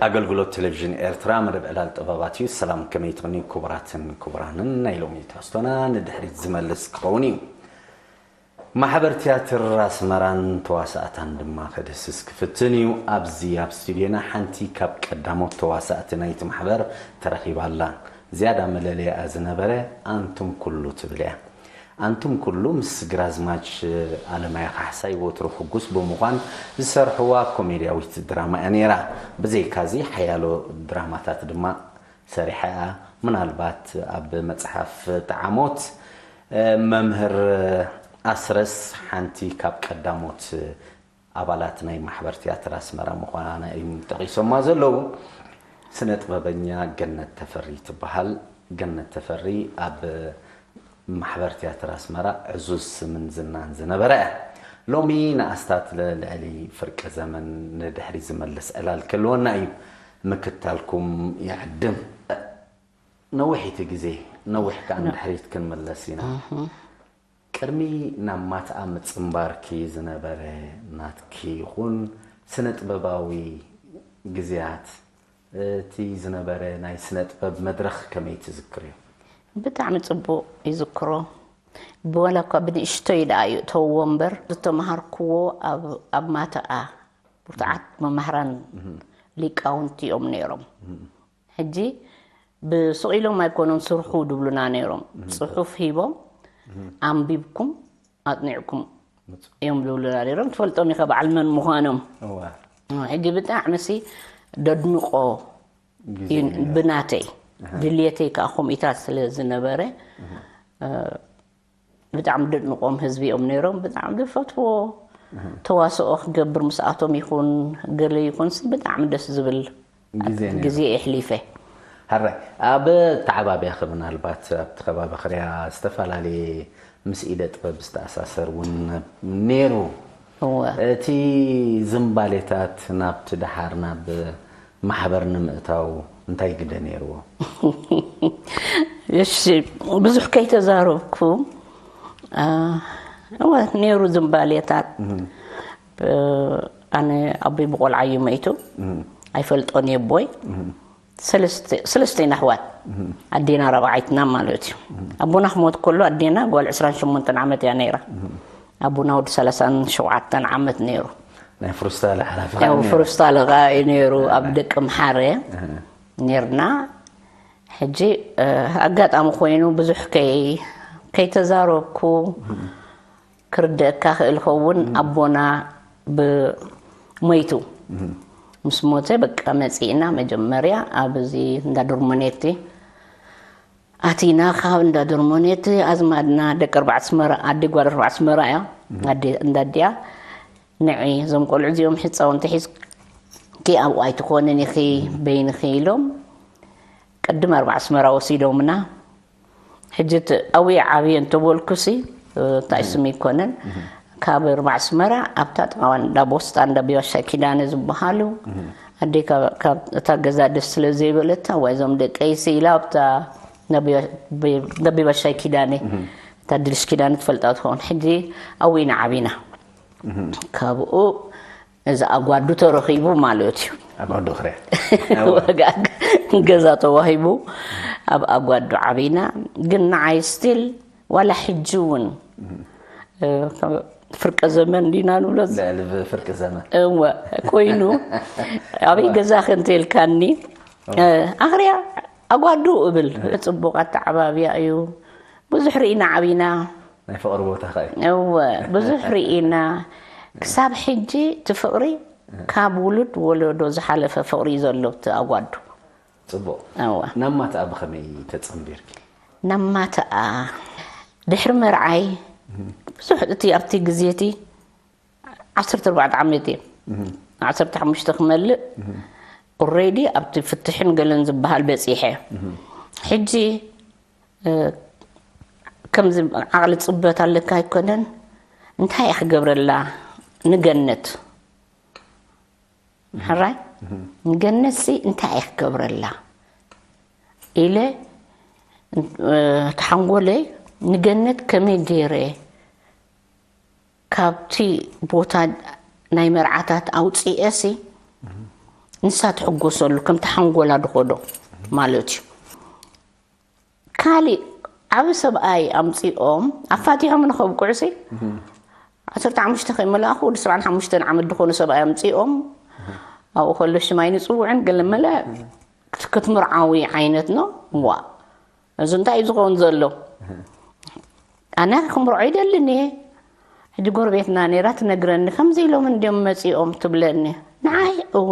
ኣገልግሎት ቴሌቪዥን ኤርትራ መደብ ዕላል ጥበባት እዩ። ሰላም፣ ከመይ ትቕንዩ ክቡራትን ክቡራንን? ናይ ሎሚ ትሕዝቶና ንድሕሪት ዝመልስ ክኸውን እዩ። ማሕበር ቲያትር ኣስመራን ተዋሳእታን ድማ ከድህስስ ክፍትን እዩ። ኣብዚ ኣብ ስቱድዮና ሓንቲ ካብ ቀዳሞት ተዋሳእቲ ናይቲ ማሕበር ተረኺባ ኣላ። ዝያዳ መለለይኣ ዝነበረ ኣንቱም ኩሉ ትብል እያ። ኣንቱም ኩሉ ምስ ግራዝማች ኣለማየ ካሕሳይ ወትሩ ሕጉስ ብምዃን ዝሰርሕዋ ኮሜድያዊት ድራማ እያ ነይራ። ብዘይካዚ ሓያሎ ድራማታት ድማ ሰሪሓ እያ። ምናልባት ኣብ መጽሓፍ ጠዓሞት፣ እ፣ መምህር ኣስረስ ሓንቲ ካብ ቀዳሞት ኣባላት ናይ ማሕበር ቲያትር ኣስመራ ምዃና እዮም ጠቒሶማ ዘለዉ። ስነ ጥበበኛ ገነት ተፈሪ ትበሃል። ገነት ተፈሪ ኣብ ማሕበር ቲያትር ኣስመራ ዕዙዝ ስምን ዝናን ዝነበራ እያ። ሎሚ ንኣስታት ል-፣ ልዕሊ ፍርቂ ዘመን ንድሕሪ ዝመልስ ዕላል ክህልወና እዩ። ምክታልኩም ይዕድም። ነዊሕ እቲ ግዜ፣ ነዊሕ ከኣ ንድሕሪት ክንምለስ ኢና። ቅድሚ ናብ ማትኣ ምጽንባርኪ ዝነበረ ናትኪ ይኹን ስነ ጥበባዊ ግዜያት፣ እቲ ዝነበረ ናይ ስነ ጥበብ መድረኽ ከመይ ትዝክርዮ? ብጣዕሚ ጽቡቕ ይዝክሮ። ብዋላ እኳ ብንእሽቶይ ደኣ ይእተውዎ እምበር፣ ዝተመሃርክዎ ኣብ፣ ኣብ ማትኣ ብርቱዓት መማህራን ሊቃውንቲ እዮም ነይሮም። ሕጂ ብስቕ ኢሎም ኣይኮኑን ስርሑ ድብሉና ነይሮም። ጽሑፍ ሂቦም፣ ኣንቢብኩም ኣጽኒዕኩም እዮም ዝብሉና ነይሮም። ትፈልጦም ኢኻ በዓል መን ምዃኖም። እዋ። ሕጂ ብጣዕሚ ሲ ደድንቆ ግዜ እዩ ነይሩ። ብናተይ ድልየተይ ከዓ ከምኡታት ስለ ዝነበረ፣ እ፣ ብጣዕሚ ደድንቆም ህዝቢ እዮም ነይሮም። ብጣዕሚ ዝፈትዎ ተዋስኦ ክገብር ምስኣቶም ይኹን ገለ ይኹን ሲ ብጣዕሚ ደስ ዝብል ግዜ ነይሩ። ግዜ የሕሊፈ። ሕራይ፣ ኣብ ኣተዓባብያኺ ምናልባት ኣብቲ ከባቢ ክርያ ዝተፈላለየ ምስ ኢደ ጥበብ ዝተኣሳሰር እውን ነይሩ። እወ። እቲ ዝምባሌታት ናብቲ ደሓር ናብ ማሕበር ንምእታው እንታይ ግደ ነይርዎ? እሺ፣ ብዙሕ ከይተዛረብኩ፣ አ፣ እወ፣ ነይሩ ዝምባሌታት። እ፣ ኣነ ኣቦይ ብቆልዓ እዩ መይቱ። ኣይፈልጦን እየ ኣቦይ። ሰለስተ፣ ሰለስተ ኢና ኣሕዋት። ኣዴና ራብዓይትና ማለት እዩ። ኣቦና ክሞት ከሎ ኣዴና ጓል ዕስራን ሸሞንተን ዓመት እያ ነይራ። ኣቦና ወዲ ሰላሳን ሸውዓተን ዓመት ነይሩ። ናይ ፍሩስታለ ሓላፊ ያው ከዓ ነይሩ። ፍሩስታለ ከዓ እዩ ነይሩ። ኣብ ደቂ ምሓረ ነይርና። ሕጂ፣ እ፣ ኣጋጣሚ ኮይኑ ብዙሕ ከይ-፣ ከይተዛረብኩ ክርደእካ ክእል ኸውን ኣቦና ብ-፣ ሞይቱ። ምስ ሞተ በቃ መጺእና መጀመርያ ኣብዚ እንዳ ዶርሞኔቲ ኣቲና። ካብ እንዳ ዶርሞኔቲ ኣዝማድና ደቂ ኣርባዕተ ኣስመራ፣ ኣዲ ጓል ኣርባዕተ ኣስመራ እያ። ኣዲ-፣ እንዳ ኣዲኣ ንዒ እዞም ቆልዑ እዚኦም ህፃውንቲ ሒዝኪ ኣብኡ ኣይትኾንን ኢኺ በይንኺ ኢሎም ቅድም ኣርባዕተ ኣስመራ ወሲዶምና። ሕጂ እቲ ኣብየ ዓብየ እንተበልኩሲ፣ እ፣ እንታይ ስም ይኮነን። ካብ ኣርባዕ ኣስመራ ኣብታ ጥቓዋን እንዳ ቦስጣ፣ እንዳ ቢባሻይ ኪዳነ ዝበሃሉ፣ ኣደይ ካብ፣ ካብ እታ ገዛ ደስ ስለ ዘይበለታ፣ "ዋይ፣ እዞም ደቀይሲ" ኢላ ኣብታ እንዳ ቢባ-፣ ቢ-፣ እንዳ ቢባሻይ ኪዳነ፣ እታ ድልሽ ኪዳነ ትፈልጣ ትኸውን። ሕጂ ኣብኡ ኢና ዓቢና። ካብኡ እዚ ኣጓዱ ተረኺቡ ማለት እዩ። ኣጓዱ ክርያ። ወጋግ ገዛ ተዋሂቡ ኣብ ኣጓዱ ዓቢና። ግን ንዓይ ስቲል ዋላ ሕጂ እውን፣ እ፣ ፍርቂ ዘመን ዲና ንብሎ፣ ልዕሊ ፍርቂ ዘመን። እወ፣ ኮይኑ ኣበይ ገዛ ክንተ ኢልካኒ፣ እ፣ ኣኽርያ ኣጓዱ እብል። ጽቡቕ ኣተዓባብያ እዩ። ብዙሕ ርኢና ዓቢና። ናይ ፍቕሪ ቦታ ኸኣ እዩ። እወ፣ ብዙሕ ርኢና። ክሳብ ሕጂ እቲ ፍቕሪ ካብ ውሉድ ወለዶ ዝሓለፈ ፍቕሪ እዩ ዘሎ እቲ ኣጓዱ። ጽቡቕ። እወ። ናብ ማትኣ ብኸመይ ተጸንቢርኪ? ናብ ማትኣ ድሕሪ መርዓይ ብዙሕ እቲ ኣብቲ ግዜ እቲ ዓሰርተ ኣርባዕተ ዓመት እየ። ዓሰርተ ሓሙሽተ ክመልእ ኦሬዲ ኣብቲ ፍትሕን ገለን ዝበሃል በጺሐ። ሕጂ እ፣ ከምዚ ዓቕሊ ጽበት ኣለካ ኣይኮነን። እንታይ እየ ክገብረላ ንገነት? ሕራይ? ንገነትሲ እንታይ እየ ክገብረላ? ኢለ፣ እ፣ ተሓንጎለይ ንገነት ከመይ ገይረ ካብቲ ቦታ ናይ መርዓታት ኣውፅኤሲ ንሳ ትሕጎሰሉ ከምቲ ሓንጎላ ድኾዶ ማለት እዩ። ካሊእ ዓቢ ሰብኣይ ኣምጺኦም ኣፋቲሖም ንኸብቅዑሲ ዓሰርተ ሓሙሽተ ከይመላእኹ ወዲ ዕስራን ሓሙሽተን ዓመት ዝኾኑ ሰብኣይ ኣምጺኦም ኣብኡ ከሎ ሽም ኣይንጽውዕን ገለ መለ ክትምርዓዊ ዓይነት ነው። ዋ እዚ እንታይ እዩ ዝኸውን ዘሎ? ኣነ ክምርዖ ይደልን እየ። ሕጂ ጎረቤትና ነይራ ትነግረኒ ከምዚ ኢሎም እንዲዮም መጺኦም ትብለኒ። ንዓይ እወ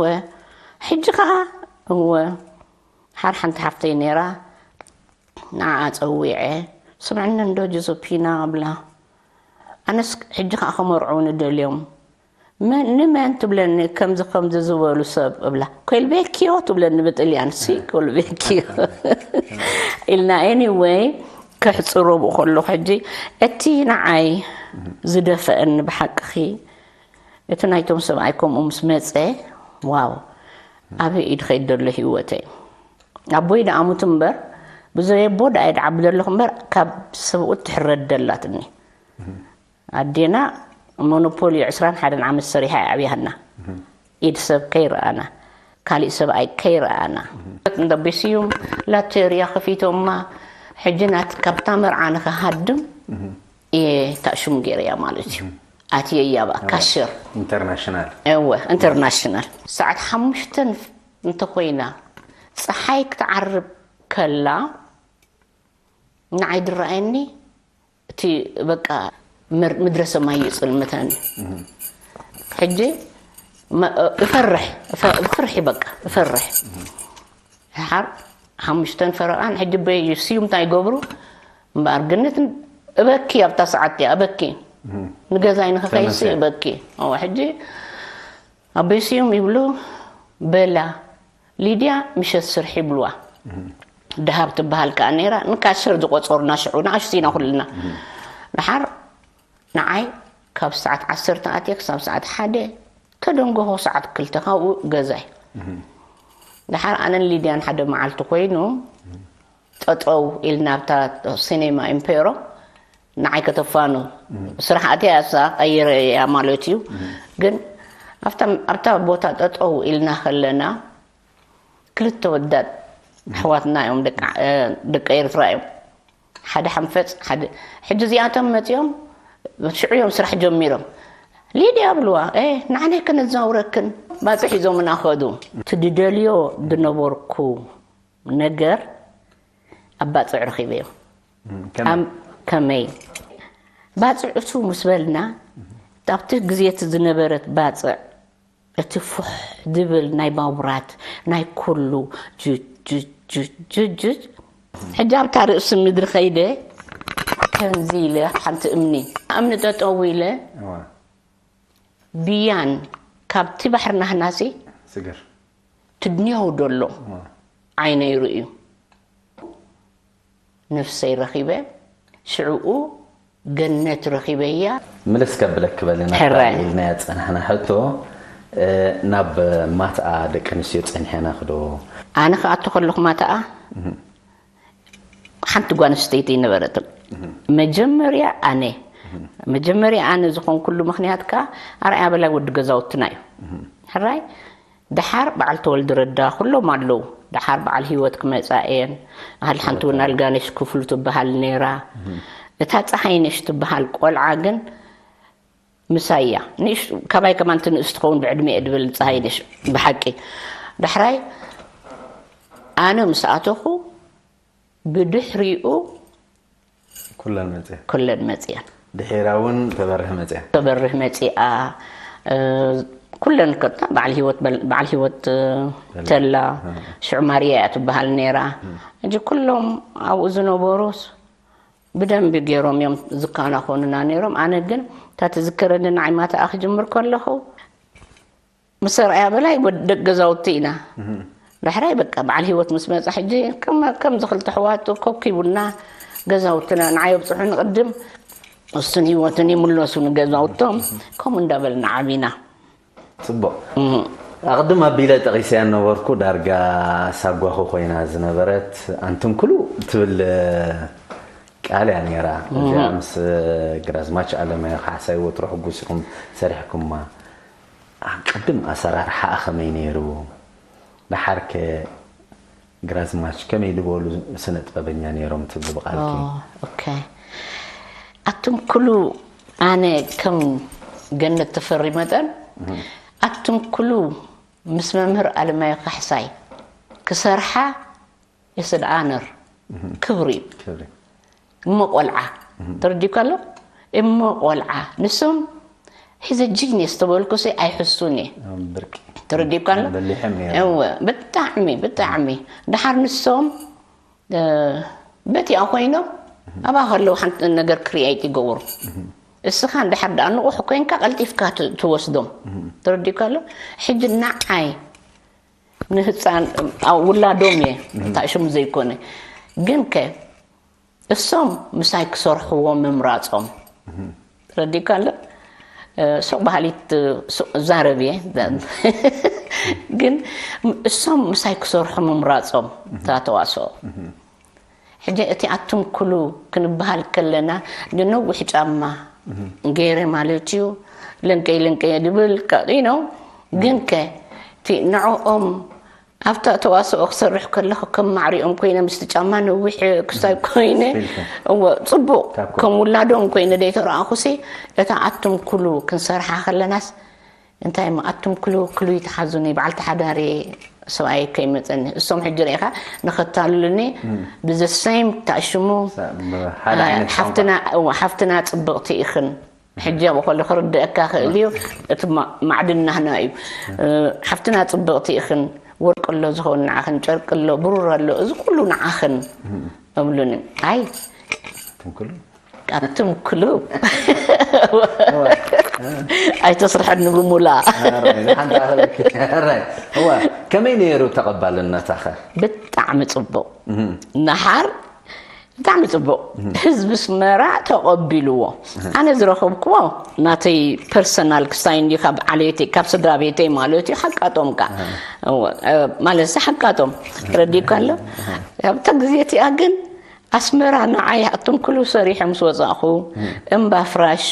ሕጂ ከዓ እወ ሓር ሓንቲ ሓፍተይ ነይራ ንዓኣ ጸዊዐ ስምዕኒ እንዶ ጆዞፒና እብላ ኣነስ ሕጂ ከዓ ከመርዑ ንደልዮም ንመን ትብለኒ ከምዚ ከምዚ ዝበሉ ሰብ እብላ ኮልቤኪዮ ትብለኒ ብጥልያን ሲ ኮልቤኪዮ ኢልና anyway ከሕፅሮ ብኡ ከለኹ ሕጂ እቲ ንዓይ ዝደፈአኒ ብሓቅኺ እቲ ናይቶም ሰብኣይ ከምኡ ምስ መፀ ዋው ኣበይ ኢድ ኸይድ ዘሎ ህይወተይ ኣቦይ ደኣ ሙት እምበር ብዘይ ኣቦ ደኣ ይድዓቢ ዘለኹ እምበር ካብ ሰብኡት ትሕረድ ደላትኒ ኣዴና ሞኖፖልዩ ዕስራን ሓደን ዓመት ሰሪሓ እያ ኣብያሃና ኢድ ሰብ ከይረኣና ካሊእ ሰብኣይ ከይረኣና እንዳ ቤስዩም ላቴርያ ከፊቶማ ሕጂ ናት ካብታ መርዓ ንኸሃድም እየ ታእሹም ገይረያ ማለት እዩ ኣትየ እያባ ካሽር ኢንተርናሽናል እወ ኢንተርናሽናል ሰዓት ሓሙሽተ እንተኮይና ፀሓይ ክትዓርብ ከላ ንዓይ ድረኣየኒ እቲ በቃ ምድረ ሰማይ ይፅልምተኒ ሕጂ እፈርሕ ፍርሒ በቃ እፈርሕ ሓር ሓሙሽተን ፈረቓን ሕጂ በይ ስዩም እንታይ ይገብሩ እምበኣር ግነት እበኪ ኣብታ ሰዓት እያ እበኪ ንገዛይ ንክኸይሲ እበኪ ሕጂ ኣበይ ስዩም ይብሉ በላ ሊድያ ምሸት ስርሒ ይብልዋ ደሃብ ትበሃል ከዓ ነይራ ንካሸር ዝቆፀሩና ሽዑ ንኣሽቱ ኢና ኩልና ደሓር ንዓይ ካብ ሰዓት ዓሰርተ ኣትየ ክሳብ ሰዓት ሓደ ተደንጎኹ ሰዓት ክልተ ካብኡ ገዛይ ደሓር ኣነን ሊድያን ሓደ መዓልቲ ኮይኑ ጠጠው ኢልና ኣብታ ሲኔማ ኢምፔሮ ንዓይ ከተፋኑ ስራሕ ኣትያ እሳ ቀይረ እያ ማለት እዩ ግን ኣብታ ቦታ ጠጠው ኢልና ከለና ክልተ ወዳት ኣሕዋትና እዮም ደቂ ኤርትራ እዮም ሓደ ሓንፈፅ ሓደ ሕጂ እዚኣቶም መፂኦም ሽዑ እዮም ስራሕ ጀሚሮም ሊድያ ብልዋ ንዓናይ ከነዛውረክን ባፅሕ ሒዞምና ኸዱ እቲ ድደልዮ ድነበርኩ ነገር ኣብ ባፅዕ ረኺበዮ ከመይ ባፅዕ እሱ ምስ በልና ኣብቲ ግዜ እቲ ዝነበረት ባፅዕ እቲ ፉሕ ድብል ናይ ባቡራት ናይ ኩሉ ጅጅጅጅጅ ሕጂ ኣብታ ርእሲ ምድሪ ከይደ ከምዚ ኢለ ሓንቲ እምኒ እምኒ ጠጠው ኢለ ብያን ካብቲ ባሕሪ ናህናሲ ስግር ትድንያው ደሎ ዓይነይ ርእዩ ነፍሰይ ረኺበ ሽዕኡ ገነት ረኺበያ ምልስ ከብለክ በልና ሕራይ። ኢልናያ ዝጸናሕና ሕቶ ናብ ማትኣ ደቂ ኣንስትዮ ጸኒሐና ክዶ ኣነ ክኣቱ ከለኹ ማትኣ ሓንቲ ጓል ኣንስተይቲ ይነበረትን መጀመርያ ኣነ መጀመርያ ኣነ ዝኾንኩሉ ምኽንያት ከኣ ኣርኣያ በላይ ወዲ ገዛውትና እዩ ሕራይ ደሓር በዓል ተወልዲ ረዳ ኩሎም ኣለዉ ደሓር በዓል ህይወት ክመጻ እየን ኣህል ሓንቲ እውን ኣልጋነሽ ክፍሉ ትበሃል ነይራ እታ ፀሃይነሽ ትበሃል ቆልዓ ግን ምሳያ ንእሽቱ ካባይ ከማን ትንእስ ትኸውን ብዕድሜ እየ ድብል ፀሃይነሽ ብሓቂ ዳሕራይ ኣነ ምስ ኣተኹ ብድሕሪኡ ኩለን መፅያ ኩለን መፅያን ድሒራ እውን ተበርህ መፅያ ተበርህ መፅኣ ኩለን ከታ በዓል ህይወት በል- በዓል ህይወት ተላ ሽዑ ማርያ እያ ትበሃል ነይራ እንጂ ኩሎም ኣብኡ ዝነበሩ ብደንቢ ገይሮም እዮም ዝከናኸኑና ነይሮም ኣነ ግን እታ ትዝከረኒ ንዓይ ማተኣ ክጅምር ከለኹ ምስ ኣርኣያ በላይ ወዲ ደቂ ገዛውቲ ኢና ዳሕራይ በቃ በዓል ህይወት ምስ መፃ ሕጂ ከም- ከምዚ ክልተ ኣሕዋቱ ኮኪቡና ገዛውትና ንዓይ ኣብፅሑ ንቅድም እሱን ህይወትን ይምለሱ ንገዛውቶም ከምኡ እንዳበልና ዓቢና ፅቡቅ ኣቅድም ኣቢለ ጠቂሰያ ነበርኩ ዳርጋ ሳጓኹ ኮይና ዝነበረት ኣንትንኩሉ ትብል ቃል እያ ነይራ እዚኣ ምስ ግራዝማች ኣለማዮ ካሕሳይ ወትሮ ሕጉስ ኢኹም ሰሪሕኩማ ቅድም ኣሰራርሓኣ ከመይ ነይሩ ደሓርከ ግራዝማች ከመይ ዝበሉ ስነ ጥበበኛ ነይሮም ትብሉ ብቓልኪ? ኦኬ። ኣቱም ኩሉ፣ ኣነ ከም ገነት ተፈሪ መጠን ኣቱም ኩሉ ምስ መምህር ኣለማዮ ካሕሳይ ክሰርሓ የስድኣነር ክብሪ እዩ። ክብሪ። እሞ ቆልዓ ተረዲካ ኣሎ። እሞ ቆልዓ ንሶም ሒዘ ጂኒየስ ተበልኩሲ ኣይሕሱን እየ። ብርቂ። ተረዲካ ኣሎ። በሊሕም ነይሩ። እወ፣ ብጣዕሚ ብጣዕሚ ደሓር ንሶም በቲኣ ኮይኖም ኣብኣ ከለዉ ሓንቲ ነገር ክሪኤት ይገብሩ። እስኻ እንድሓር ደኣ ንቑሕ ኮይንካ ቀልጢፍካ ት- ትወስዶም። ተረዲካ ኣሎ። ሕጂ ንዓይ ንህፃን ውላዶም እየ ታሽሙ ዘይኮነ ግን ከ እሶም ምሳይ ክሰርሕዎ ምምራፆም ረዲካ ኣሎ። ሱቕ ባህሊት ዛረብ እየ ግን እሶም ምሳይ ክሰርሑ ምምራፆም ታተዋስኦ ሕጂ እቲ ኣቱም ኩሉ ክንበሃል ከለና ንነዊሕ ጫማ ገይረ ማለት እዩ። ለንቀይ ለንቀይ ድብል ነው ግን ከ እቲ ንዕኦም ኣብታ ተዋስኦ ክሰርሕ ከለኹ ከም ማዕሪኦም ኮይነ ምስቲ ጫማ ነዊሕ ክሳይ ኮይነ እወ ፅቡቕ ከም ውላዶም ኮይነ ደይተረኣኹሲ እታ ኣቱም ኩሉ ክንሰርሓ ከለናስ እንታይ እሞ ኣቱም ክሉ ክሉ ይትሓዙኒ በዓልቲ ሓዳር እየ ሰብኣየ ከይመፀኒ እሶም ሕጂ ርኢኻ ንኸታልሉኒ ብዘሰይም ታሽሙ ሓደ ዓይነት ቋንቋ። ሓፍትና እወ፣ ሓፍትና ፅብቕቲ ኢኽን ሕጂ ኣብኡ ከሎ ክርድአካ ክእል እዩ እቲ ማ- ማዕድን ናህና እዩ ሓፍትና ፅብቕቲ ኢኽን ወርቂ ኣሎ ዝኸውን ንዓኽን ጨርቂ ኣሎ ብሩር ኣሎ እዚ ኩሉ ንዓኽን እብሉኒ ኣይ ትንክሉ ኣቱም ክሉ ኣይተስርሐኒ ብሙላ እዋ ከመይ ነይሩ ተቐባልነታኸ? ብጣዕሚ ፅቡቕ ናሓር ብጣዕሚ ፅቡቕ ህዝቢ ስመራ ተቐቢልዎ ኣነ ዝረኸብክዎ ናተይ ፐርሰናል ክሳይ እንዲ ካብ ዓሌተይ ካብ ስድራ ቤተይ ማለት እዩ ሓቃጦም ካ ማለት ሓቃጦም ረዲካ ኣሎ ኣብታ ግዜ እቲኣ ግን ኣስመራ ንዓይ ኣቱም ኩሉ ሰሪሐ ምስ ወፃእኹ እምባ ፍራሽ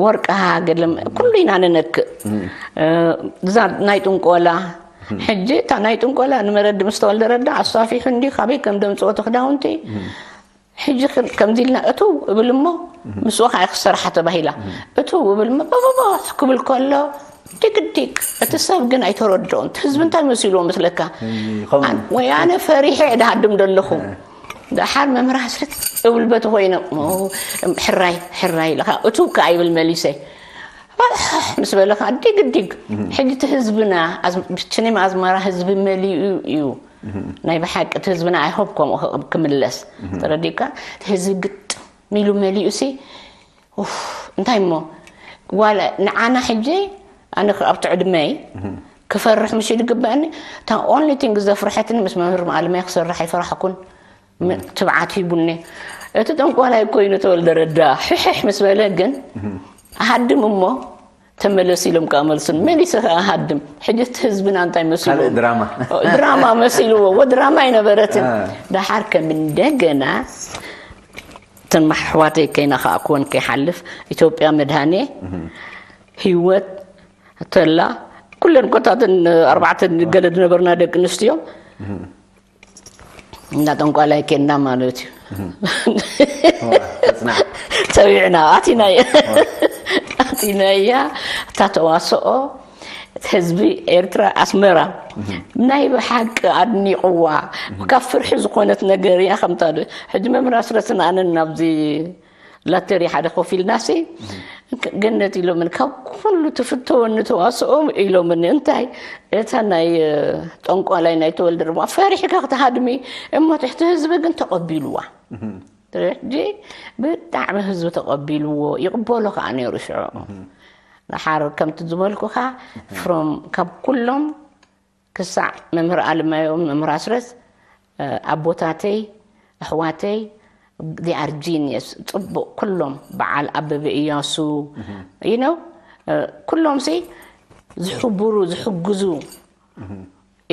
ወርቂ ሃገለም ኩሉ ኢና ንነክእ እዛ ናይ ጥንቆላ ሕጂ እታ ናይ ጥንቆላ ንመረዲ ምስ ተወልደ ረዳ ኣስፋፊሑ እንዲ ካበይ ከም ደምፅኦ እቲ ክዳውንቲ ሕጂ ከምዚ ኢልና እትው እብል እሞ ምስኡ ከዓ ክሰርሓ ተባሂላ እትው እብል እሞ በበበ ክብል ከሎ ዲግዲግ እቲ ሰብ ግን ኣይተረድኦን እቲ ህዝቢ እንታይ መሲልዎ መስለካ ወይ ኣነ ፈሪሐ እየ ድሃድም ዘለኹ ደሓር መምህር ኣስረት እብል በቲ ኮይነ ሕራይ ሕራይ ኢለካ እትው ከዓ ይብል መሊሰ ምስ በለካ ዲግዲግ ሕጂ እቲ ህዝብና ብችኒም ኣዝመራ ህዝቢ መሊኡ እዩ ናይ ብሓቂ እቲ ህዝብና ኣይሆብ ከምኡ ክምለስ ተረዲካ እቲ ህዝቢ ግጥም ኢሉ መሊኡ ሲ እንታይ እሞ ዋላ ንዓና ሕጂ ኣነ ኣብቲ ዕድመይ ክፈርሕ ምሽ ድግበአኒ እታ ኦንሊ ቲንግ ዘፍርሐትኒ ምስ መምህር መኣለማይ ክሰርሕ ኣይፈራሕኩን ትብዓት ሂቡኒ እቲ ጠንቋላይ ኮይኑ ተወልደ ረዳ ሕሕሕ ምስ በለ ግን ኣሃድም እሞ ተመለስ ኢሎም ከዓ መልሱን መሊሰ ከዓ ሃድም ሕጂ እቲ ህዝብና እንታይ መሲሉ ካልእ ድራማ ድራማ መሲልዎ ወ ድራማ ኣይነበረትን ደሓር ከም እንደገና እተን ኣሕዋተይ ከይነኻእክወን ከይሓልፍ ኢትዮጵያ መድሃኔ ህይወት ተላ ኩለን ኮታትን ኣርባዕተን ገለ ዝነበርና ደቂ ኣንስትዮ እንዳ ጠንቋላይ ኬና ማለት እዩ ተቢዕና ኣቲናያ ኣቲናያ እታ ተዋስኦ ህዝቢ ኤርትራ ኣስመራ ናይ ብሓቂ ኣድኒቕዋ ካብ ፍርሒ ዝኾነት ነገር እያ ከምታ ሕጂ መምህር ኣስረትን ኣነን ናብዚ ላተሪ ሓደ ኮፍ ኢልናሲ ገነት ኢሎምን ካብ ኩሉ ትፍተወኒ ተዋስኦም ኢሎምኒ እንታይ እታ ናይ ጠንቋላይ ናይ ተወልደ ድማ ፈሪሕካ ክትሃድሚ እሞ ትሕቲ ህዝቢ ግን ተቐቢልዋ ሕጂ ብጣዕሚ ህዝቢ ተቐቢልዎ ይቕበሎ ከዓ ነይሩ ሽዑ ንሓር ከምቲ ዝበልኩኻ ፍሮም ካብ ኩሎም ክሳዕ መምህር ኣለማዮም መምህር ኣስረስ ኣቦታተይ ኣሕዋተይ they are genius ፅቡቕ ኩሎም በዓል ኣበበ እያሱ you know ኩሎም ሲ ዝሕብሩ ዝሕግዙ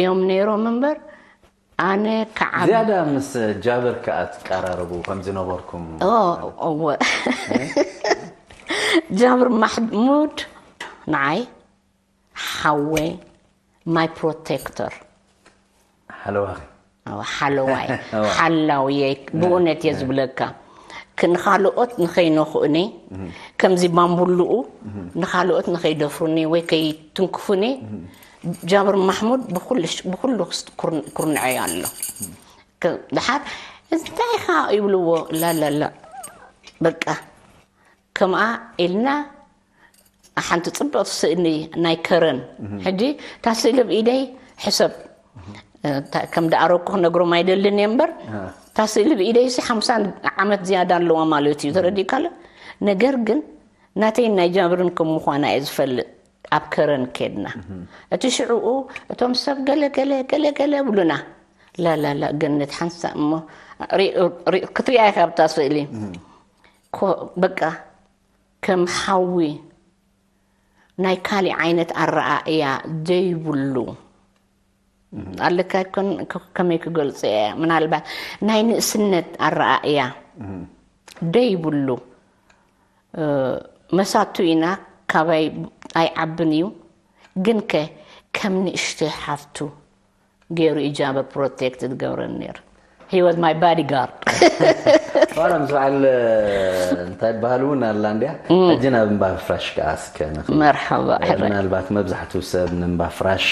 እዮም ነይሮም እምበር ኣነ ከዓ ዝያዳ ምስ ጃብር ከኣ ትቀራረቡ ከም ዝነበርኩም እወ ጃብር ማሕሙድ ንዓይ ሓወይ my protector ሓለዋኺ ሓለዋይ ሓላውየይ ብእውነት እየ ዝብለካ። ንኻልኦት ንኸይነኽእኒ ከምዚ ባምቡልኡ ንኻልኦት ንኸይደፍሩኒ ወይ ከይትንክፉኒ ጃብር ማሕሙድ ብኩሉ ኩርንዐይ ኣሎ። ድሓር እንታይ ኢኻ ይብልዎ ላላላ በቃ ከምኣ ኢልና ሓንቲ ፅብቕቲ ስእሊ ናይ ከረን ሕጂ እታ ስእሊ ብኢደይ ሕሰብ ከም ደኣረኩ ክነግሮም ኣይደልን እየ እምበር እታ ስእሊ ብኢደይ ሲ ሓምሳ ዓመት ዝያዳ ኣለዋ ማለት እዩ ተረዲእካለ። ነገር ግን ናተይን ናይ ጃብርን ከም ምዃና እየ ዝፈልጥ። ኣብ ከረን ኬድና እቲ ሽዕኡ እቶም ሰብ ገለገለ ገለገለ ብሉና ላላላ ገነት ሓንሳ እሞ ክትሪኣ ኢካ ኣብታ ስእሊ በቃ ከም ሓዊ ናይ ካሊእ ዓይነት ኣረኣእያ ዘይብሉ ኣለካ ይኮን ከመይ ክገልጽ እያ ምናልባት ናይ ንእስነት ኣረኣእያ ደይብሉ መሳቱ ኢና ካባይ ኣይዓብን እዩ ግን ከ ከም ንእሽተይ ሓፍቱ ገይሩ ኢጃበ ፕሮቴክት ዝገብረኒ ነይሩ። He was my bodyguard. ዋላ ምስ በዓል እንታይ በሃል እውን ኣላ እንዲያ ሕጂ ናብ እምባ ፍራሽ ከዓ እስከ ንኽእል። መርሓባ ሕረ ምናልባት መብዛሕትኡ ሰብ ንእምባ ፍራሽ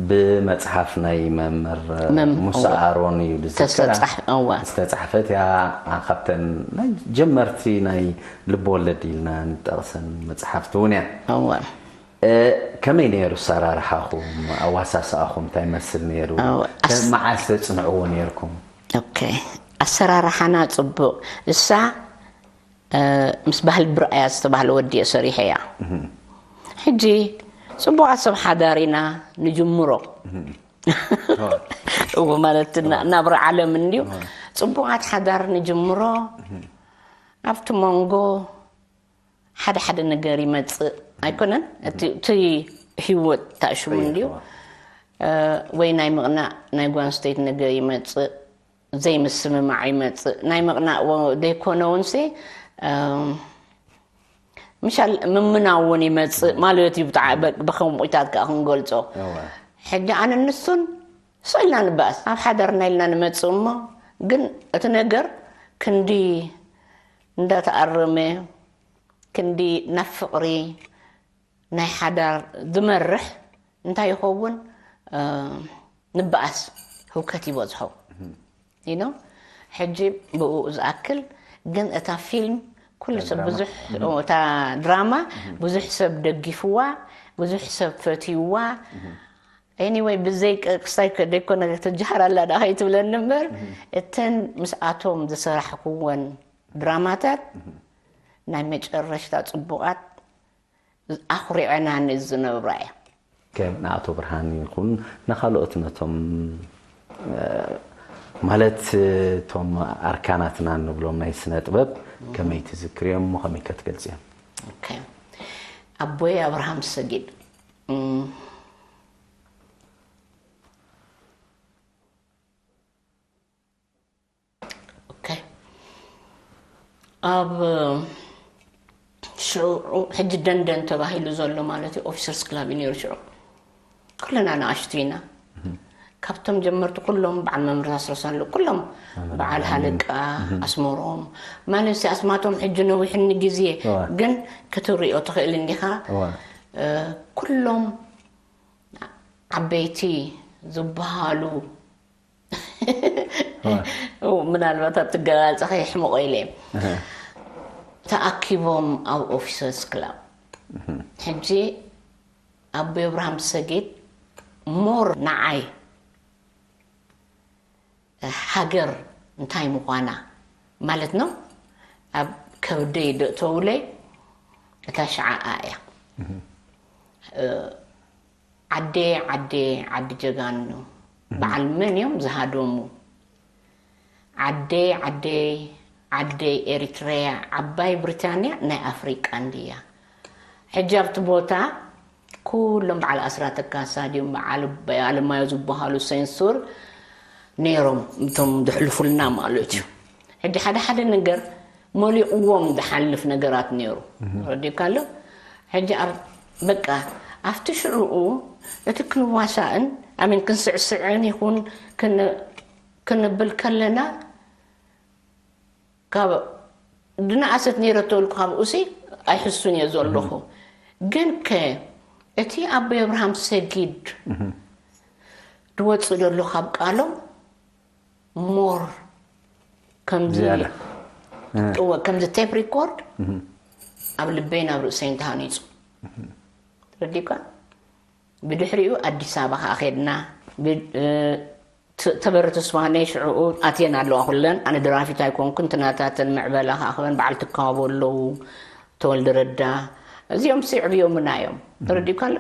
ብመፅሓፍ ናይ መምህር መም- ሙሳ ኣሮን እዩ ዝዝከራ ተሰፃሕ እዋ ዝተፃሕፈት እያ። ካብተን ናይ ጀመርቲ ናይ ልብወለድ ኢልና ንጠቕሰን መፅሓፍቲ እውን እያ። እዋ እ፣ ከመይ ነይሩ ኣሰራርሓኹም? ኣዋሳስኣኹም እንታይ መስል ነይሩ? ኣዎ፣ ኣስ- ከ- መዓስ ተፅንዕዎ ነይርኩም? ኦኬ ኣሰራርሓና ፅቡቅ እሳ እ፣ ምስ ባህል ብርኣያ ዝተባህለ ወዲ እየ ሰሪሐ እያ ሕጂ ፅቡቃት ሰብ ሓዳር ኢና ንጅምሮ እዎ ማለት ና- ናብራ ዓለም እንድዩ ፅቡቃት ሓዳር ንጅምሮ ኣብቲ መንጎ ሓደ ሓደ ነገር ይመፅእ ኣይኮነን እቲ እቲ ህይወት ታሽሙ እንድዩ እ፣ ወይ ናይ ምቕናእ ናይ ጓንስተይት ነገር ይመፅእ ዘይምስምማዕ ይመፅእ ናይ ምቕናእ ወ- ዘይኮነ እውን ሲ እም፣ ምሻል ምምናው እውን ይመፅእ ማለት እዩ ብጣዕ- በ- ብከምኡታት ከዓ ክንገልፆ እወ። ሕጂ ኣነ ንሱን ስቕ ኢልና ንበኣስ ኣብ ሓዳርና ኢልና ንመፅእ እሞ ግን እቲ ነገር ክንዲ እንዳተኣረመ ክንዲ ናብ ፍቕሪ ናይ ሓዳር ዝመርሕ እንታይ ይኸውን እ፣ ንበኣስ ህውከት ይበዝሖ you know ሕጂ ብኡ ዝኣክል ግን እታ ፊልም ኩሉ ሰብ ብዙሕ እታ ድራማ ብዙሕ ሰብ ደጊፍዋ ብዙሕ ሰብ ፈትይዋ anyway ብዘይ ቅ- ክስታይ ከ- ደይኮነ ትጀሃር ኣላ ዳ ከይትብለኒ እምበር እተን ምስኣቶም ዝሰራሕክወን ድራማታት ናይ መጨረሽታ ፅቡቓት ኣኹሪዐናኒ ዝነብራ እያ ከም ንኣቶ ብርሃን ይኹን ንካልኦት ነቶም እ፣ ማለት እቶም ኣርካናትና እንብሎም ናይ ስነ ጥበብ ከመይ ትዝክርዮም እሞ ከመይ ከትገልፅዮም? ኦኬ። ኣቦይ ኣብርሃም ሰጊድ እም፣ ኦኬ። ኣብ ሽዑ ሕጂ ደንደን ተባሂሉ ዘሎ ማለት እዩ ኦፊሰርስ ክላብ እዩ ነይሩ ሽዑ ኩልና ንኣሽቱ ኢና ካብቶም ጀመርቲ ኩሎም በዓል መምህር ኣስረሳሉ ኩሎም በዓል ሃለቃ ኣስመሮም ማለት ሲ ኣስማቶም ሕጂ ነዊሕኒ ግዜ እዋ። ግን ክትሪኦ ትኽእል እንዲኻ እዋ። እ፣ ኩሎም ዓበይቲ ዝበሃሉ ምናልባት ኣብ ትገላልፀ ከይሕምቆ ኢለ እየ። ተኣኪቦም ኣብ ኦፊሰርስ ክላብ ሕጂ ኣቦይ ኣብርሃም ሰጊድ ሞር ንዓይ ሃገር እንታይ ምዃና ማለት ነው ኣብ ከብደይ ደእተውለይ እታ ሸዓኣ እያ ዓደ ዓደ ዓዲ ጀጋኑ በዓል መን እዮም ዝሃደሙ ዓደይ ዓደይ ዓደይ ኤሪትረያ ዓባይ ብሪታንያ ናይ ኣፍሪቃ እንድያ ሕጂ ኣብቲ ቦታ ኩሎም በዓል ኣስራተ ካሳ ድዮም በዓል ኣለማዮ ዝበሃሉ ሴንሱር ነይሮም እቶም ዝሕልፉልና ማለት እዩ ሕጂ ሓደ ሓደ ነገር መሊቕዎም ዝሓልፍ ነገራት ነይሩ ረዲካ ኣሎ ሕጂ ኣብ በቃ ኣብቲ ሽዑኡ እቲ ክንዋሳእን ኣሚን ክንስዕስዕን ይኹን ክን- ክንብል ከለና ካብ ድነኣሰት ነይረ ተወልኩ ካብኡሲ ኣይሕሱን እየ ዘለኹ። ግን ከ እቲ ኣቦይ ኣብርሃም ሰጊድ ዝወፅእ ዘሎ ካብ ቃሎም ሞር ከምዚ ዝያዳ። እወ ከምዚ ቴፕ ሪኮርድ ኣብ ልበይን ኣብ ርእሰይን ተሃኒፁ። ተረዲካ? ብድሕሪኡ ኣዲስ ኣበባ ከዓ ከድና። ብ- እ፣ ት- ተበረ ተስፋሃነይ ሽዕኡ ኣትየን ኣለዋ ኩለን። ኣነ ደራፊት ኣይኮንኩን፣ ትናታተን ምዕበላ ከዓ ክበን በዓል ትካቦ ኣለዉ፣ ተወልደ ረዳ፣ እዚኦም ስዕብዮምና እዮም። ተረዲካ ኣሎ?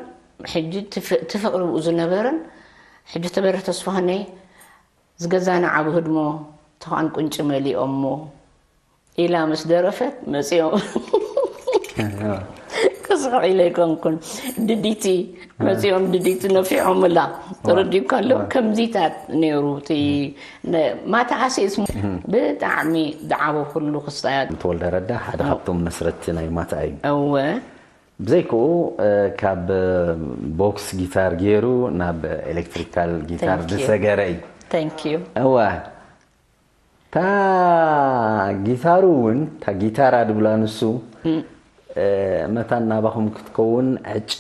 ሕጂ እቲ ፍ- እቲ ፍቅሪ ብኡ ዝነበረን ሕጂ ተበረ ተስፋሃነይ ዝገዛና ዓቢ ህድሞ ተኻን ቁንጭ መሊኦሞ ኢላ ምስ ደረፈት መጺኦም ክስሕቕ ኢለ ኣይኮንኩን። ድዲቲ መጺኦም ድዲቲ ነፊሖምላ። ተረዲእካ ኣሎ። ከምዚታት ነይሩ እቲ ነ- ማታ ኣሴስ ብጣዕሚ ዝዓበኹሉ ክስታያት። ተወልደ ረዳ ሓደ ካብቶም መስረትቲ ናይ ማታ እዩ። እወ ብዘይክኡ ካብ ቦክስ ጊታር ገይሩ ናብ ኤሌክትሪካል ጊታር Thank you. ዝሰገረ እዩ። Thank you። እዋ እታ ጊታሩ እውን እታ ጊታራ ድብላ ንሱ መታን ናባኹም ክትከውን ዕጫ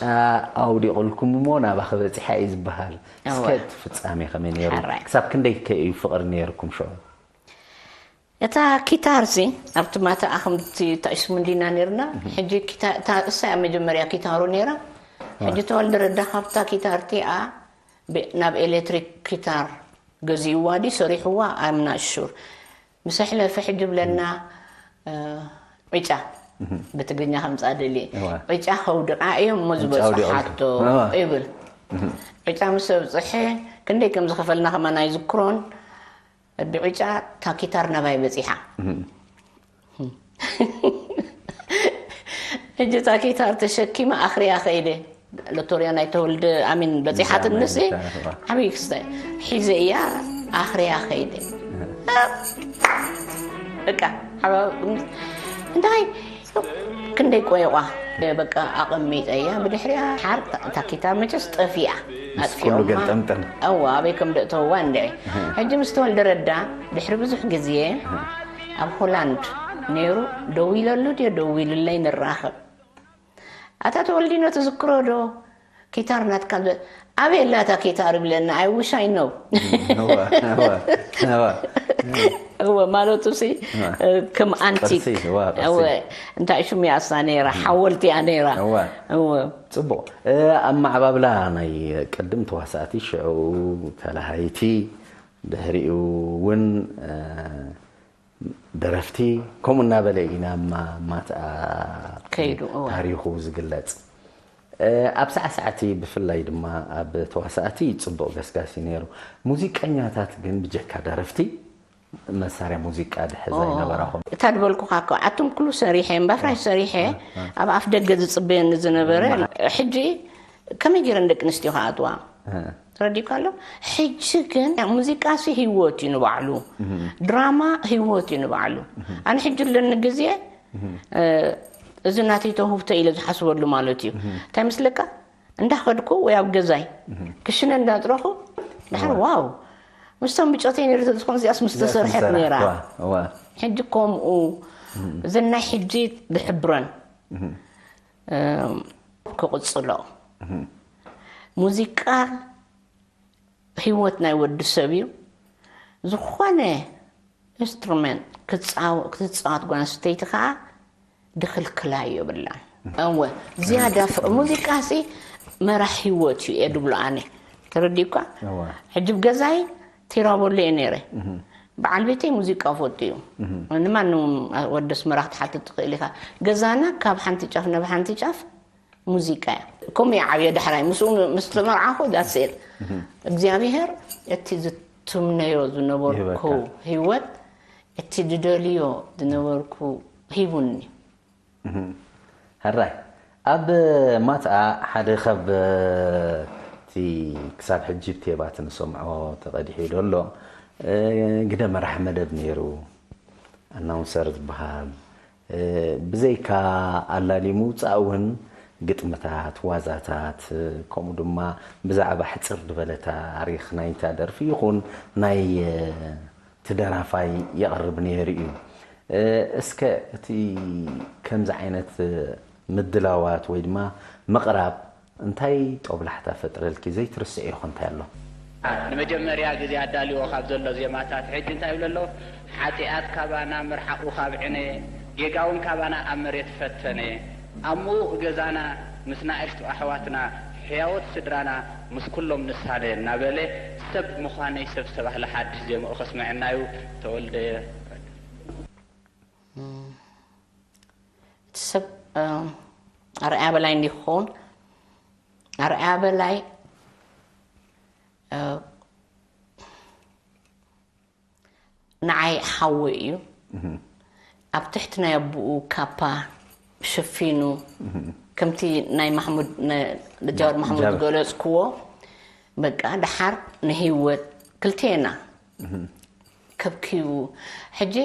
ኣውዲቑልኩም እሞ ናባኸ በፂሓ እዩ ዝበሃል። እስከ እወ። እቲ ፍፃሜ ከመይ ነይሩ? ሕራይ። ክሳብ ክንደይ ከ እዩ ፍቕሪ ነይርኩም ሽዑ? እታ ኪታር ሲ ኣብቲ ማታ ኣኸምቲ ታይስሙ እንዲና ነርና። ሕጂ ኪታ- እታ እሳ እያ መጀመርያ ኪታሩ ነይራ። ሕጂ ተወልደ ረዳ ካብታ ኪታር እቲኣ ብ- ናብ ኤሌክትሪክ ኪታር ገዚእዋ ድዩ ሰሪሕዋ? I'm not sure። ምስ ኣሕለፈ ሕጂ ብለና እ፣ ዕጫ ብትግርኛ ከምፃ ደልየ እዋ። ዕጫ ከውድቃ እዮም እሞ ዝበፅሓቶ እዋ። ይብል። ዕጫ ምስ ኣብፅሐ ክንደይ ከም ዝኸፈልና ከማን ኣይዝክሮን። ብዕጫ ታኪታር ናባይ በፂሓ። ሕጂ ታኪታር ተሸኪመ ኣኽርያ ከይደ። ሎቶርያ ናይ ተወልደ ኣሚን በፂሓትንሲ ብዛዕባ ናይ ዓብዪ ክስተ ሒዘ እያ ኣኽርያ ከይደ። በቃ ሓባ እንታይ ክንደይ ቆይቋ በቃ ኣቐሚጠያ። ብድሕሪያ ሓር ታኪታ መቸስ ጠፊኣ። ምስ ኩሉ ኣጥፊኦማ። ገልጠምጠም። እዋ ኣበይ ከም ደእተውዋ እንድዒ። ሕጂ ምስ ተወልደ ረዳ ድሕሪ ብዙሕ ግዜ ኣብ ሆላንድ ነይሩ። ደዊለሉ ድዮ ደዊሉለይ ንራኸብ። ኣታ ተወልዲኖ ትዝክሮ ዶ? ኪታር ናትካ ብ- ኣበይ ኣላ እታ ኪታር ይብለና። I wish I know። እዋ፣ እዋ፣ እዋ። እወ ማለቱ ሲ ከም ኣንቲክ ቅርሲ፣ እዋ፣ ቅርሲ። እወ እንታይ ሽሙ ያሳ ነይራ ሓወልቲ እያ ነይራ። እዋ። እወ ፅቡቕ። እ፣ ኣብ ማዕባብላ ናይ ቅድም ተዋሳእቲ ሽዑ ተላሃይቲ ድሕሪኡ እውን እ፣ ደረፍቲ ከምኡ እናበለ ኢና ማ- ማትኣ ከይዱ፣ እወ። ታሪኹ ዝግለፅ። እ፣ ኣብ ሳዕሳዕቲ ብፍላይ ድማ ኣብ ተዋሳእቲ ፅቡቕ ገስጋሲ ነይሩ። ሙዚቀኛታት ግን ብጀካ ደረፍቲ መሳርያ ሙዚቃ ድሕዛ ኣይነበራኹም። እታ ዝበልኩኻ እኮ ኣቱም ኩሉ ሰሪሐ እምባፍራሽ ሰሪሐ ኣብ ኣፍ ደገ ዝፅበየኒ ዝነበረ ሕጂ ከመይ ገይረን ደቂ ኣንስትዮ ክኣትዋ ተረዲእካ ኣሎ። ሕጂ ግን ሙዚቃ ሲ ህይወት እዩ ንባዕሉ፣ ድራማ ህይወት እዩ ንባዕሉ። ኣነ ሕጂ ኣለኒ ግዜ እዚ ናተይ ተውህብቶ ኢለ ዝሓስበሉ ማለት እዩ። እንታይ ምስለካ እንዳኸድኩ ወይ ኣብ ገዛይ ክሽነ እንዳጥረኹ ድሓር ዋው ምስቶም ብጨተይ ነይሩ ተዝኾን እዚኣስ ምስ ተሰርሐት ነይራ። ሕጂ ከምኡ እዘን ናይ ሕጂ ዝሕብረን ክቕፅሎ ሙዚቃ ህይወት ናይ ወዲ ሰብ እዩ። ዝኾነ ኢንስትሩመንት ክትፃወት ጓል ኣንስተይቲ ከዓ ድኽልክላ የብላን። እወ ዝያዳ ፍቕሪ ሙዚቃ ሲ መራሕ ህይወት እዩ እየ ድብሎ ኣነ። ተረዲእኳ? ሕጂ ብ ገዛይ ቲራቦሎ እየ ነይረ። በዓል ቤተይ ሙዚቃ ፈቱ እዩ። ንማንም ወዲ ኣስመራ ክትሓትት ትኽእል ኢኻ። ገዛና ካብ ሓንቲ ጫፍ ናብ ሓንቲ ጫፍ ሙዚቃ እያ። ከምኡ እየ ዓብየ ዳሕራይ ምስኡ ምስ ተመርዓኹ that's it እግዚኣብሔር እቲ ዝትምነዮ ዝነበርኩ ህይወት እቲ ዝደልዮ ዝነበርኩ ሂቡኒ። ሕራይ ኣብ ማትኣ ሓደ ካብ እቲ ክሳብ ሕጂ ብቴባት ንሰምዖ ተቐዲሑ ዘሎ ግደ መራሕ መደብ ነይሩ ኣናውንሰር ዝበሃል ብዘይካ ኣላልዩ ምውፃእ እውን ግጥምታት፣ ዋዛታት፣ ከምኡ ድማ ብዛዕባ ሕጽር ዝበለ ታሪኽ ናይታ ደርፊ ይኹን ናይ እቲ ደራፋይ የቕርብ ነይሩ እዩ። እስከ እቲ ከምዚ ዓይነት ምድላዋት ወይ ድማ ምቕራብ እንታይ ጦብላሕታ ፈጥረልኪ? ዘይትርስዕዮ እንታይ ኣሎ? ንመጀመርያ ግዜ ኣዳልዎ ካብ ዘሎ ዜማታት ሕጂ እንታይ ይብሎ ኣሎ? ሓጢኣት ካባና ምርሓቑ ካብ ዕነ፣ ጌጋ እውን ካባና ኣብ መሬት ፈተነ፣ ኣብ ምዉቕ ገዛና ምስ ናእሽቱ ኣሕዋትና ሕያዎት ስድራና ምስ ኩሎም ንሳነ እናበለ ሰብ ምዃነይ ሰብ ዝተባህለ ሓድሽ ዜማኡ ከስምዐና እዩ። ተወልደ። እቲ ሰብ ኣርኣያ በላይ እንዲ ክኸውን ኣርኣያ በላይ ንዓይ ሓወይ እዩ። ኣብ ትሕቲ ናይ ኣቦኡ ካፓ ሸፊኑ ከምቲ ናይ ማሕሙድ ጃዋር ማሕሙድ ዝገለፅክዎ በቃ ደሓር ንህይወት ክልቴና ከብኪቡ ሕጂ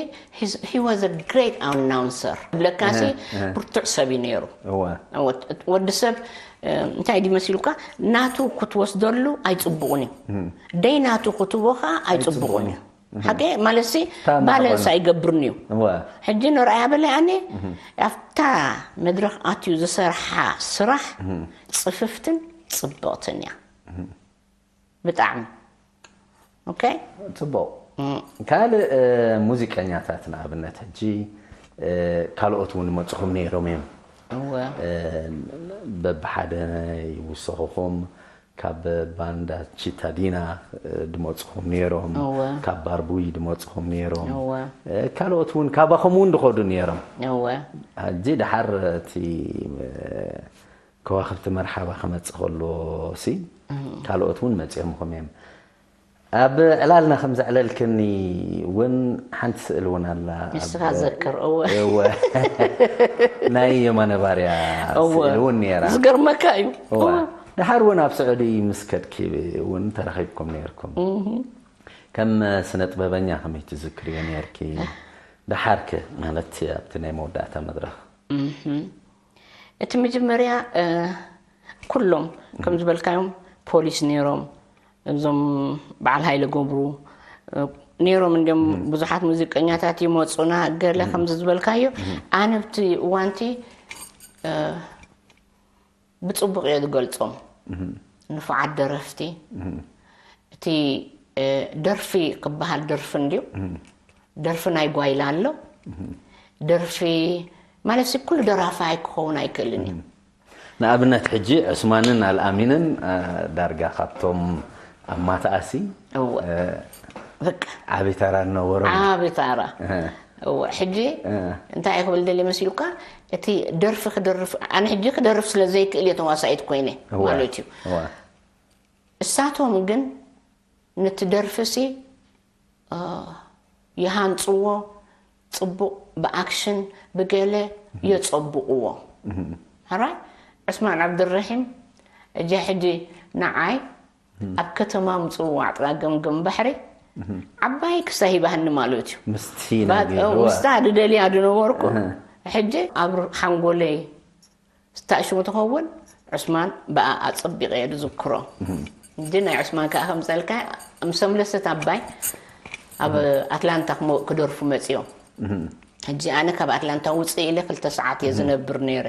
he was a great announcer ብለካሲ ብርቱዕ ሰብ እዩ ነይሩ። ወዲ ሰብ እንታይ ድዩ መሲሉካ ናቱ ክትወስደሉ ኣይፅቡቕን እዩ። ደይ ናቱ ክትቦኻ ኣይፅቡቕን እዩ። ሓቂ ማለት ሲ ባለንስ ኣይገብርን እዩ። ሕጂ ንርኣያ በለ ኣነ ኣብታ መድረክ ኣትዩ ዝሰርሓ ስራሕ ፅፍፍትን ፅብቕትን እያ ብጣዕሚ። ኦኬ። ፅቡቕ። ካልእ ሙዚቀኛታት ንኣብነት ሕጂ ካልኦት እውን ይመፅኹም ነይሮም እዮም። እወ። በብሓደ ይውሰኹኹም። ካብ ባንዳ ቺታዲና ድመፅኹም ነይሮም። እወ። ካብ ባርቡይ ድመፅኹም ነይሮም። እወ። ካልኦት እውን ካባኹም እውን ድኸዱ ነይሮም። እወ። ሕጂ ደሓር እቲ ከዋኽብቲ መርሓባ ክመፅእ ከሎ ሲ ካልኦት እውን መፂኦምኹም እዮም። ኣብ ዕላልና ከም ዘዕለልክኒ እውን ሓንቲ ስእል እውን ኣላ። ንስኻ ዘክር፣ እወ። እወ። ናይ የማነ ባርያ እወ። ስእል እውን ነይራ። ዝገርመካ እዩ። እወ። እወ። ደሓር እውን ኣብ ስዑዲ ምስ ከድኪ እውን ተረኺብኩም ነይርኩም። ከም ስነ ጥበበኛ ከመይ ትዝክርዮ ነይርኪ? ደሓርክ ማለት ኣብቲ ናይ መወዳእታ መድረኽ። እቲ መጀመርያ ኩሎም ከም ዝበልካዮም ፖሊስ ነይሮም። እዞም በዓል ሃይለ ገብሩ ነይሮም እንዲም ብዙሓት ሙዚቀኛታት ይመፁና ገለ ከምዚ ዝበልካዮ ኣነ ብቲ እዋንቲ ብፅቡቕ እየ ዝገልፆም። ንፉዓት ደረፍቲ እቲ ደርፊ ክበሃል ደርፊ እንድዩ። ደርፊ ናይ ጓይላ ኣሎ። ደርፊ ማለት ሲ ኩሉ ደራፋይ ክኸውን ኣይክእልን እዩ። ንኣብነት ሕጂ ዑስማንን ኣልኣሚንን ዳርጋ ካብቶም ኣብ ማታኣሲ እወ። በቃ ዓቢ ተራ ነበሮም። ዓቢ ታራ እወ። ሕጂ እንታይ ክብል ደልየ መሲሉካ እቲ ደርፊ ክደርፍ ኣነ ሕጂ ክደርፍ ስለ ዘይክእል እየ ተዋሳኢት ኮይነ እወ። ማለት እዩ። እወ። እሳቶም ግን ነቲ ደርፊ ሲ ይሃንፅዎ ፅቡቕ ብኣክሽን ብገለ የፀቡቕዎ። ሕራይ ዑስማን ዓብድረሒም እጃ ሕጂ ንዓይ ኣብ ከተማ ምፅዋዕ ጥራ ገምገም ባሕሪ ዓባይ ክሳ ሂባህኒ ማለት እዩ። ምስቲ ናይ ገይርዋ። ምስታ ድደልያ ድነበርኩ ሕጂ ኣብ ሓንጎለይ ስታእሽሙ ትኸውን ዑስማን ብኣ ኣጸቢቐ እየ ዝዝክሮ። እንጂ ናይ ዑስማን ከዓ ከምፀልካ ምስ ኣምለሰት ኣባይ ኣብ ኣትላንታ ክደርፉ መፅዮም። ሕጂ ኣነ ካብ ኣትላንታ ውፅእ ኢለ ክልተ ሰዓት እየ ዝነብር ነይረ።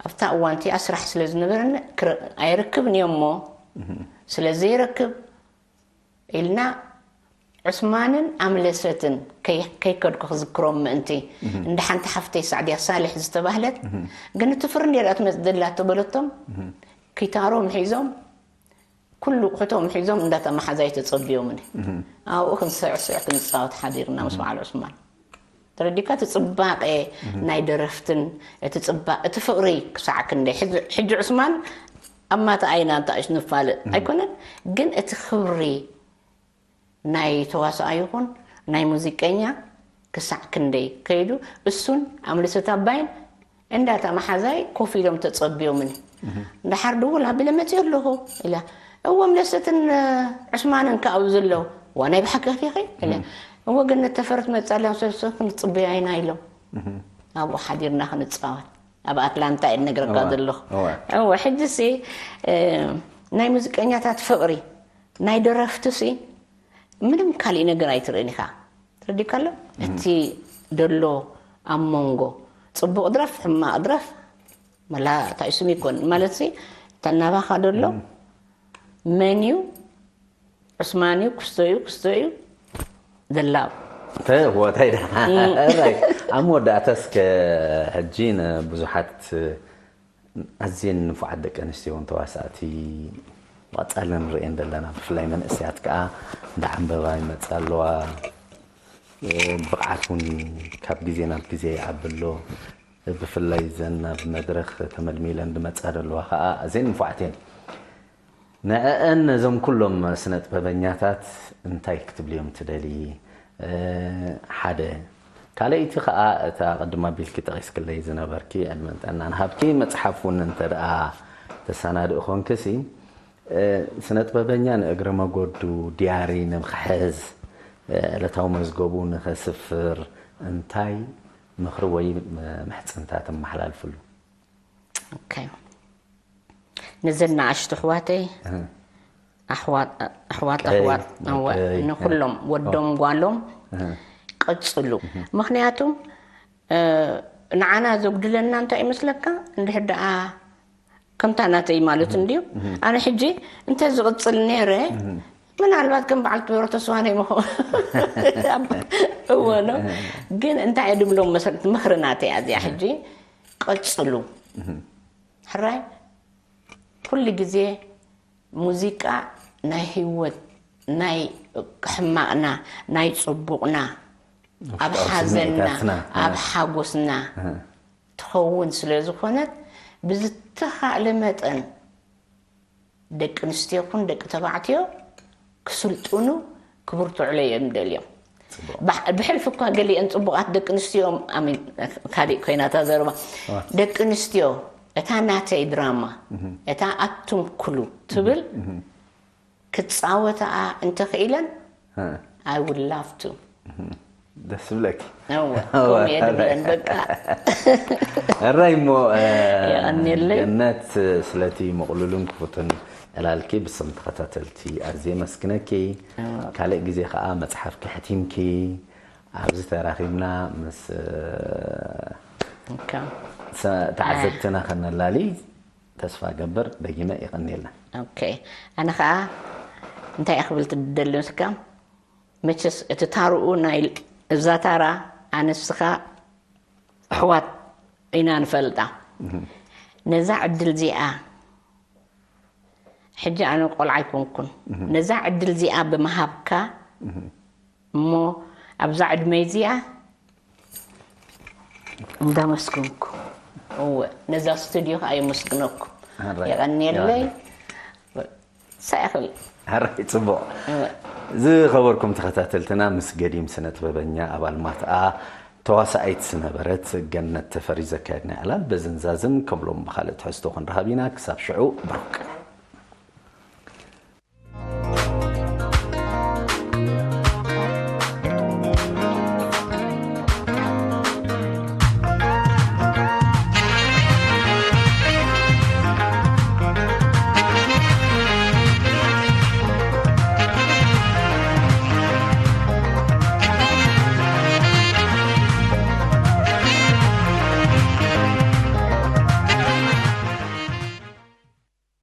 ኣብታ እዋን እቲኣ ስራሕ ስለ ዝነበረኒ ኣይረክብን እየ እሞ ስለ ዘይረክብ ኢልና ዑስማንን ኣምለሰትን ከይከድኩ ክዝክሮም ምእንቲ እንዳ ሓንቲ ሓፍተይ ሳዕድያ ሳልሕ ዝተባህለት ግን እቲ ፍርንዴ ርኣ ትመፅእ ዘላ ተበለቶም ኪታሮም ሒዞም ኩሉ ኣቑሑቶም ሒዞም እንዳታ መሓዛይ ተፀብዮምኒ ኣብኡ ክንስዕስዕ ክንፃወት ሓዲርና ምስ በዓል ዑስማን ተረዲካ እቲ ፅባቐ ናይ ደረፍትን እቲ ፅባቐ እቲ ፍቕሪ ክሳዕ ክንደይ ሕጂ ዑስማን ኣብ ማታ ኣይና እንታእሽ ንፋለጥ ኣይኮነን ግን እቲ ክብሪ ናይ ተዋስኣ ይኹን ናይ ሙዚቀኛ ክሳዕ ክንደይ ከይዱ እሱን ኣምልሰት ኣባይን እንዳታ መሓዛይ ኮፍ ኢሎም ተፀብዮምኒ እንዳሓር ድውል ኣቢለ መፅዮ ኣለኹ ኢላ እወ ምለሰትን ዕስማንን ከኣ ኣብዚ ኣለዉ ዋ ናይ ብሓቂ ዲኺ ኢለ እወ ገነት ተፈረት መፃ ኣላ ሰብሰብ ክንፅበያ ኢና ኢሎም ኣብኡ ሓዲርና ክንፃወት ኣብ ኣትላንታ እየ ነግረካ ዘለኹ። እወ ሕጂ ሲ ናይ ሙዚቀኛታት ፍቕሪ ናይ ደረፍቲ ሲ ምንም ካሊእ ነገር ኣይትርእን ኢኻ። ትረዲካ ኣሎ እቲ ደሎ ኣብ መንጎ ጽቡቕ ድረፍ ሕማቕ ድረፍ መላ ታይሱም ይኮን ማለት ሲ ተናባኻ ደሎ መን እዩ ዑስማን እዩ ክስቶ እዩ ክስቶ እዩ ደላው ተወታይ ዳ ኣብ መወዳእታ እስከ ሕጂ ንብዙሓት ኣዝየን ንፉዓት ደቂ ኣንስትዮ እውን ተዋሳእቲ ብቐጻሊ ንርእየን ዘለና ብፍላይ መንእሰያት ከዓ እንዳ ዓንበባ ይመጻ ኣለዋ። ብቕዓት እውን ካብ ግዜ ናብ ግዜ ይዓቢ ኣሎ። ብፍላይ ዘን ናብ መድረኽ ተመልሚለን ዝመጻ ዘለዋ ከዓ ኣዝየን ንፉዓት እየን። ንዕአን ነዞም ኩሎም ስነ ጥበበኛታት እንታይ ክትብልዮም ትደሊ? ሓደ ካልኣይቲ ከዓ እታ ቅድም ኣቢልኪ ጠቒስክለይ ዝነበርኪ ዕድመን ጥዕናን ሃብኪ መፅሓፍ እውን እንተ ደኣ ተሰናድእ ኮንክሲ ስነ ጥበበኛ ንእግረ መጎዱ ዲያሪ ንምክሕዝ ዕለታዊ መዝገቡ ንኸስፍር እንታይ ምኽሪ ወይ ምሕፅንታ ተመሓላልፍሉ? ነዘን ንኣሽቱ ኣሕዋተይ ኣሕዋት ኣሕዋት ንኩሎም ወዶም ጓሎም ቀፅሉ። ምክንያቱ ንዓና ዘጉድለና እንታይ ይመስለካ? እንድሕር ደኣ ከምታ ናተይ ማለት እንድዩ። ኣነ ሕጂ እንተ ዝቕፅል ነይረ ምናልባት ከም በዓል ትበሮ ተስፋ ናይ ምኾ እወ ነው ግን እንታይ እየ ድብሎም መሰረት ምኽሪ ናተይ እያ እዚኣ ሕጂ ቀፅሉ ሕራይ ኩሉ ግዜ ሙዚቃ ናይ ህይወት ናይ ሕማቕና ናይ ፅቡቕና ኣብ ሓዘንና ኣብ ሓጎስና ትኸውን ስለ ዝኾነት ብዝተኻእለ መጠን ደቂ ኣንስትዮ ኩን ደቂ ተባዕትዮ ክስልጥኑ ክብርትዑ እዮም ደልዮም ብሕልፊ እኳ ገሊአን ፅቡቃት ደቂ ኣንስትዮ ካሊእ ኮይናታ ዘረባ ደቂ ኣንስትዮ እታ ናተይ ድራማ እታ ኣቱም ኩሉ ትብል ክፃወተኣ እንተኽኢለን I would love to ደስ ብለኪ እወ ከምኡ እየ ድብለን በቃ ሕራይ እሞ የቐንየለይ። ገነት ስለቲ ምቕሉልን ክፉትን ዕላልኪ ብስም ተኸታተልቲ ኣዝየ መስግነኪ ካልእ ግዜ ከዓ መፅሓፍኪ ሕቲምኪ ኣብዚ ተራኺብና ምስ እካ ሰ- ተዓዘብትና ከነላሊ ተስፋ ገብር ደጊመ ይቐንየልና ኦኬ ኣነ ከዓ እንታይ እየ ክብል ትደሊ ምስካ መቸስ እቲ ታርኡ ናይ እዛ ታራ ኣነስኻ ኣሕዋት ኢና ንፈልጣ ነዛ ዕድል እዚኣ ሕጂ ኣነ ቆልዓ ኣይኮንኩን ነዛ ዕድል እዚኣ ብምሃብካ እሞ ኣብዛ ዕድመይ እዚኣ እንዳመስግንኩ እወ ነዛ ስቱድዮ ከዓ የመስግነኩም የቐንየለይ ሳይኽል ሕራይ ፅቡቕ ዝኸበርኩም ተኸታተልትና ምስ ገዲም ስነ ጥበበኛ ኣባል ማትኣ ተዋሳኣይት ዝነበረት ገነት ተፈሪ ዘካየድና ዕላል በዝንዛዝም ከምሎም ብካልእ ትሕዝቶ ክንረኸብ ኢና ክሳብ ሽዑ ብሩክ